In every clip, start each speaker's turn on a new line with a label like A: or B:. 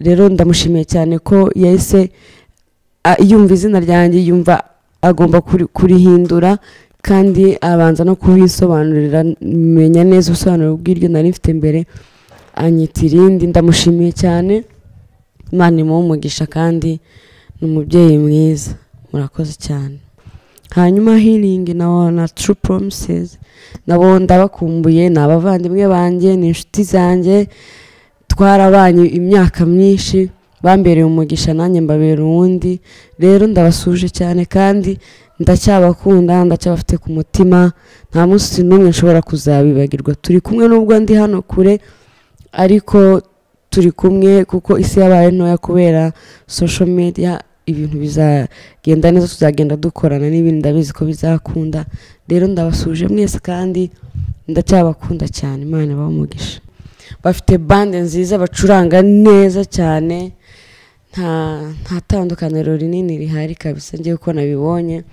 A: Rero ndamushimiye cyane ko yahise yumva izina ryanjye, yumva agomba kurihindura, kandi abanza no kubisobanurira, menya neza ubusobanuro bw'iryo nari mfite mbere, anyita irindi. Ndamushimiye cyane, Imana imuhe umugisha kandi ni umubyeyi mwiza, murakoze cyane. Hanyuma Healing na True Promises nabo ndabakumbuye, ni abavandimwe banjye, ni inshuti zanjye, twarabanye imyaka myinshi, bambereye umugisha nanjye mbabera uwundi. Rero ndabasuje cyane kandi ndacyabakunda, ndacyabafite ku mutima, nta munsi n'umwe nshobora kuzabibagirwa. Turi kumwe nubwo ndi hano kure, ariko turi kumwe kuko isi yabaye ntoya kubera social media. Ibintu bizagenda neza, tuzagenda dukorana n'ibindi, ndabizi ko bizakunda. Rero ndabasuje mwese kandi ndacyabakunda cyane, Imana ibahe umugisha. Bafite bande nziza, bacuranga neza cyane, nta tandukaniro rinini rihari kabisa, ngiye uko nabibonye,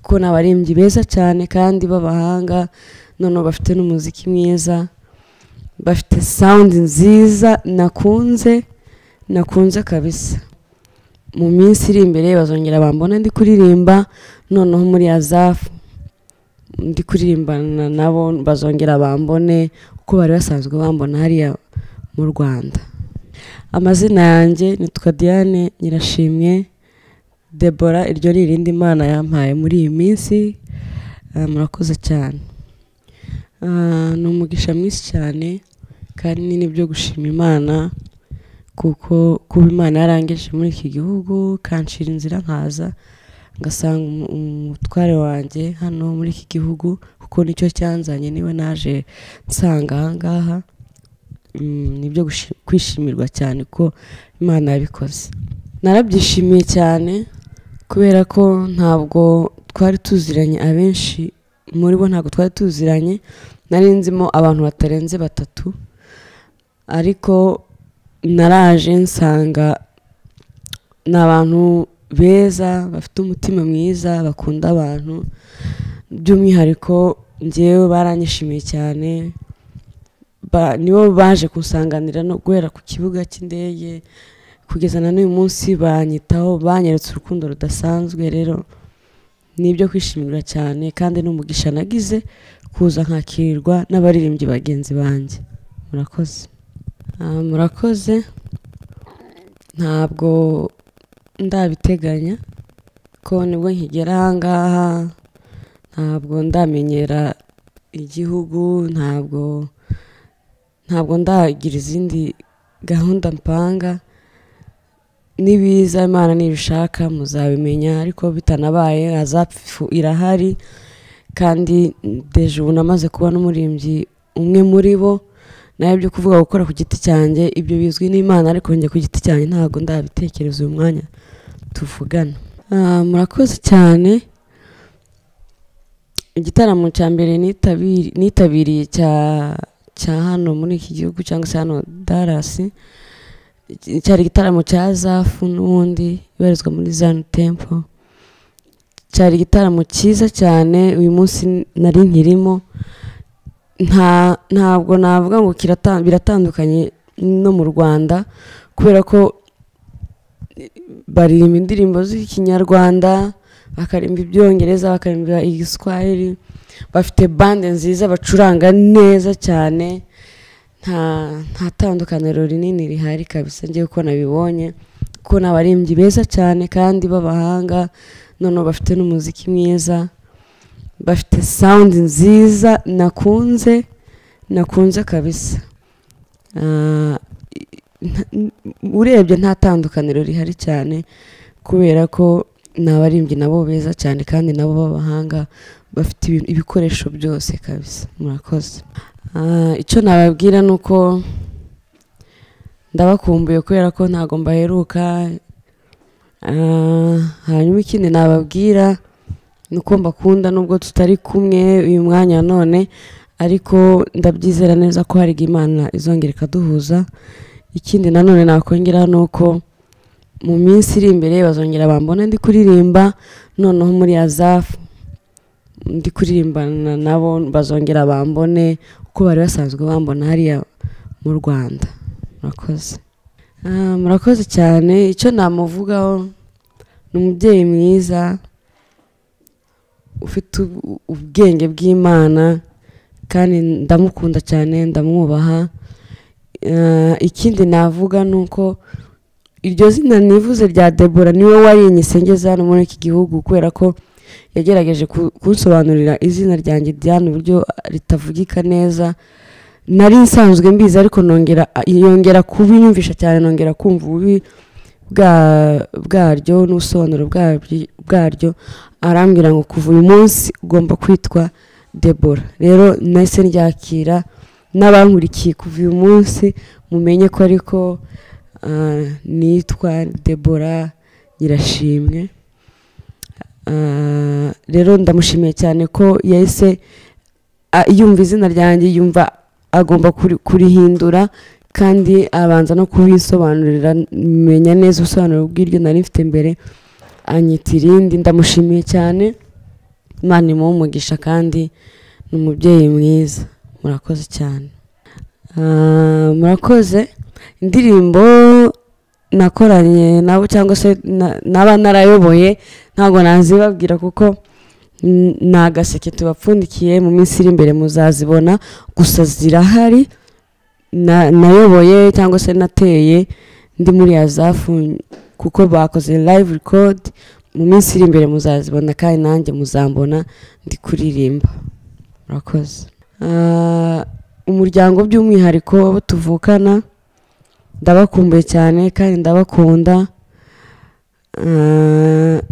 A: kuko ni abaririmbyi beza cyane kandi b'abahanga, noneho bafite n'umuziki mwiza, bafite sound nziza nakunze kabisa. Mu minsi iri imbere bazongera bambona ndi kuririmba, noneho muri Azafu ndi kuririmbana nabo, bazongera bambone uko bari basanzwe bambona hariya mu Rwanda. Amazina yanjye nitwa Diane Nyirashimwe Deborah, iryo ni irindi Imana yampaye muri iyi minsi. Murakoze cyane. Ni umugisha mwinshi cyane kandi ni n'ibyo gushima Imana, kuko kuba Imana yarangije muri iki gihugu kancira inzira nkaza ngasanga umutware wanjye hano muri iki gihugu, kuko nicyo cyanzanye, niwe naje nsanga aha ngaha. Nibyo kwishimirwa cyane ko Imana yabikoze. Narabyishimiye cyane kubera ko ntabwo twari tuziranye, abenshi muri bo ntabwo twari tuziranye, nari nzimo abantu batarenze 3, ariko naraje nsanga ni abantu beza, bafite umutima mwiza, bakunda abantu, by'umwihariko njyewe baranyishimiye cyane. Nibo baje kunsanganira no guhera ku kibuga cy'indege kugeza na n'uyu munsi, banyitaho, banyeretse urukundo rudasanzwe. Rero nibyo kwishimirwa cyane kandi n'umugisha nagize kuza nkakirirwa n'abaririmbyi bagenzi banjye. Murakoze. Murakoze. Ntabwo ndabiteganya ko nibwo nkigera aha ngaha, ntabwo ndamenyera igihugu, ntabwo ndagira izindi gahunda mpanga. Nibiza Imana nibishaka muzabimenya, ariko bitanabaye Azafu irahari, kandi deje ubu namaze kuba n'umuririmbyi umwe muri bo. Nawe byo kuvuga gukora ku giti cyanjye ibyo bizwi n'Imana, ariko njye ku giti cyanjye ntabwo ndabitekereza uyu mwanya tuvugana. Murakoze cyane. Igitaramo cya mbere nitabiriye cya hano muri iki gihugu cyangwa se hano Dallas, cyari igitaramo cya Azafu n'ubundi ibarizwa muri Zion Temple. Cyari igitaramo cyiza cyane, uyu munsi nari nkirimo. Ntabwo navuga ngo biratandukanye no mu Rwanda, kubera ko baririmba indirimbo z'Ikinyarwanda, bakarimba Ibyongereza, bakarimba Igiswahili, bafite bande nziza, bacuranga neza cyane, nta tandukaniro rinini rihari kabisa, ngiye uko nabibonye, kuko ni abaririmbyi beza cyane kandi b'abahanga, noneho bafite n'umuziki mwiza, bafite sound nziza nakunze kabisa. Urebye nta tandukaniro rihari cyane, kubera ko ni abaririmbyi nabo beza cyane kandi nabo b'abahanga, bafite ibikoresho byose kabisa. Murakoze. Icyo nababwira nuko ndabakumbuye kubera ko ntago mbaheruka. Hanyuma ikindi nababwira nuko mbakunda nubwo tutari kumwe uyu mwanya none, ariko ndabyizera neza ko hari Imana izongera ikaduhuza. Ikindi nanone nakongera nuko mu minsi iri imbere bazongera bambona ndi kuririmba, noneho muri Azafu ndi kuririmbana nabo, bazongera bambone uko bari basanzwe bambona hariya mu Rwanda. Murakoze. Murakoze cyane. Icyo namuvugaho ni umubyeyi mwiza ufite ubwenge bw'Imana, kandi ndamukunda cyane, ndamwubaha. Ikindi navuga ni uko iryo zina nivuze rya Debora niwe warinyise ngeze hano muri iki gihugu, kubera ko yagerageje kunsobanurira izina ryanjye Diane uburyo ritavugika neza. Nari nsanzwe mbizi, ariko yongera kubinyumvisha cyane, nongera kumva ububi bwaryo n'ubusobanuro bwaryo. Arambwira ngo kuva uyu munsi ugomba kwitwa Debora. Rero nahise ndyakira, n'abankurikiye kuva uyu munsi mumenye ko ariko nitwa Debora Nyirashimwe. Rero ndamushimiye cyane ko yahise yumva izina ryanjye, yumva agomba kurihindura, kandi abanza no kubisobanurira, menya neza ubusobanuro bw'iryo nari mfite mbere, anyita irindi. Ndamushimiye cyane, Imana imuhe umugisha, kandi ni umubyeyi mwiza. Murakoze cyane. Murakoze. Indirimbo nakoranye nabo cyangwa se naba narayoboye ntabwo nazibabwira, kuko ni agaseke tubapfundikiye, mu minsi iri imbere muzazibona, gusa zirahari. Nayoboye cyangwa se nateye ndi muri Azafu, kuko bakoze live record. Mu minsi iri imbere muzazibona, kandi nanjye muzambona ndi kuririmba. Murakoze. Umuryango by'umwihariko abo tuvukana ndabakumbuye cyane kandi ndabakunda.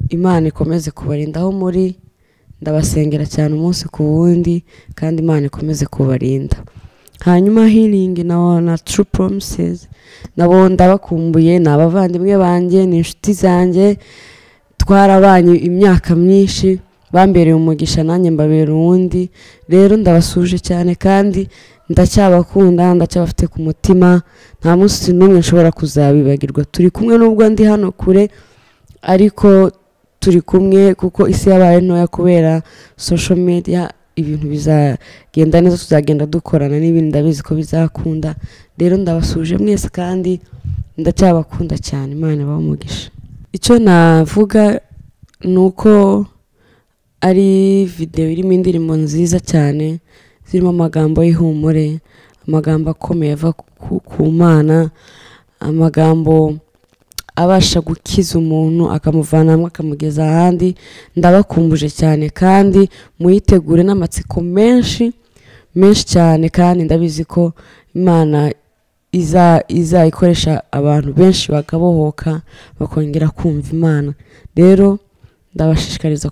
A: Imana ikomeze kubarinda aho muri, ndabasengera cyane umunsi ku wundi, kandi Imana ikomeze kubarinda. Hanyuma Healing na True Promises nabo ndabakumbuye, ni abavandimwe banjye, ni inshuti zanjye, twarabanye imyaka myinshi, bambereye umugisha nanjye mbabera uwundi. Rero ndabasuje cyane kandi ndacyabakunda, ndacyabafite ku mutima, nta munsi n'umwe nshobora kuzabibagirwa. Turi kumwe nubwo ndi hano kure, ariko turi kumwe kuko isi yabaye ntoya kubera social media. Ibintu bizagenda neza, tuzagenda dukorana n'ibindi, ndabizi ko bizakunda. Rero ndabasuje mwese kandi ndacyabakunda cyane, Imana ibahe umugisha. Icyo navuga ni uko ari video irimo indirimbo nziza cyane, zirimo amagambo y'ihumure, amagambo akomeye ava ku Mana, amagambo abasha gukiza umuntu akamuvana hamwe akamugeza ahandi. Ndabakumbuje cyane kandi muyitegure n'amatsiko menshi menshi cyane, kandi ndabizi ko Imana izayikoresha abantu benshi bakabohoka bakongera kumva Imana. Rero ndabashishikariza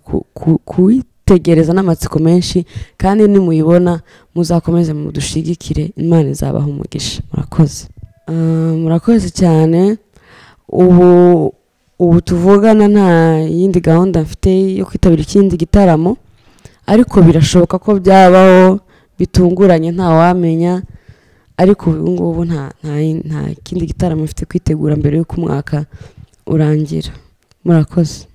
A: kuyitegereza n'amatsiko menshi, kandi nimuyibona muzakomeze mudushigikire, Imana izabaha umugisha. Murakoze. Murakoze cyane. Ubu tuvugana nta yindi gahunda mfite yo kwitabira ikindi gitaramo, ariko birashoboka ko byabaho bitunguranye, nta wamenya. Ariko ubu ngubu nta kindi gitaramo mfite kwitegura mbere y'uko umwaka urangira. Murakoze.